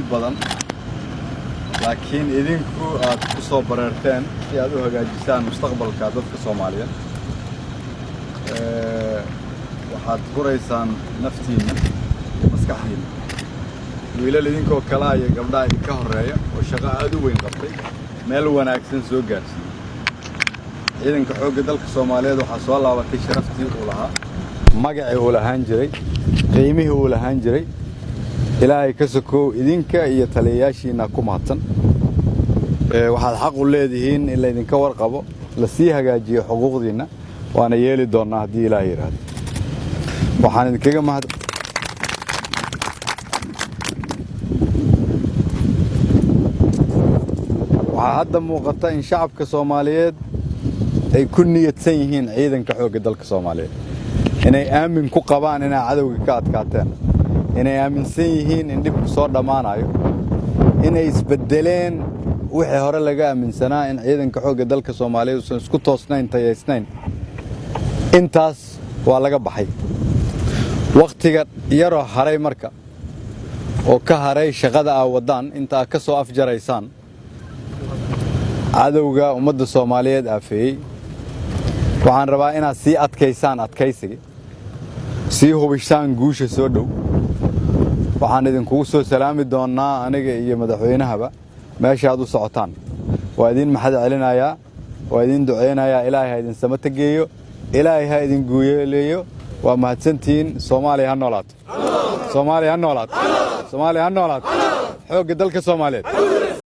dhib badan, laakiin idinku aad ku soo bareerteen si aad u hagaajisaan mustaqbalka dadka Soomaaliyeed. Waxaad huraysaan naftiinna iyo maskaxdiinna. Wiilal idinkoo kalaa iyo gabdhaha idinka horreeya oo shaqo aad u weyn qabtay, meel wanaagsan soo gaarsiiyey ciidanka xoogga dalka Soomaaliyeed. Waxaa soo laabatay sharaftii uu lahaa, magacii uu lahaan jiray, qiimihii uu lahaan jiray. Ilaahay ka sokow, idinka iyo taliyayaashiinna ku mahadsan. Waxaad xaq u leedihiin in laydinka warqabo, la sii hagaajiyo xuquuqdiinna, waana yeeli doonnaa haddii Ilaahay yidhaahdo. Waxaan idinkaga mahad Waxaa hadda muuqata in shacabka Soomaaliyeed ay ku niyadsan yihiin ciidanka xoogga dalka Soomaaliyeed, inay aamin ku qabaan inay cadowga ka adkaateen, inay aaminsan yihiin in dhibku soo dhammaanayo, inay isbeddeleen wixii hore laga aaminsanaa in ciidanka xoogga dalka Soomaaliyeed uusan isku toosnayn, tayaysnayn. Intaas waa laga baxay. Wakhtiga yaroo haray marka oo ka haray shaqada aa waddaan, inta aad ka soo afjaraysaan cadowga ummadda Soomaaliyeed aafeeyey, waxaan rabaa inaad sii adkaysaan adkaysigii, sii hubishaan guusha soo dhow. Waxaan idinkugu soo salaami doonnaa, aniga iyo madaxweynahaba, meesha aad u socotaan. Waa idiin maxad celinayaa, waa idiin ducaynayaa. Ilaahay ha idin samata geeyo, Ilaahay ha idin guuyeeleeyo. Waa mahadsantihiin. Soomaaliya ha noolaato, Soomaaliya ha noolaato, Soomaaliya ha noolaato. Xoogga dalka Soomaaliyeed.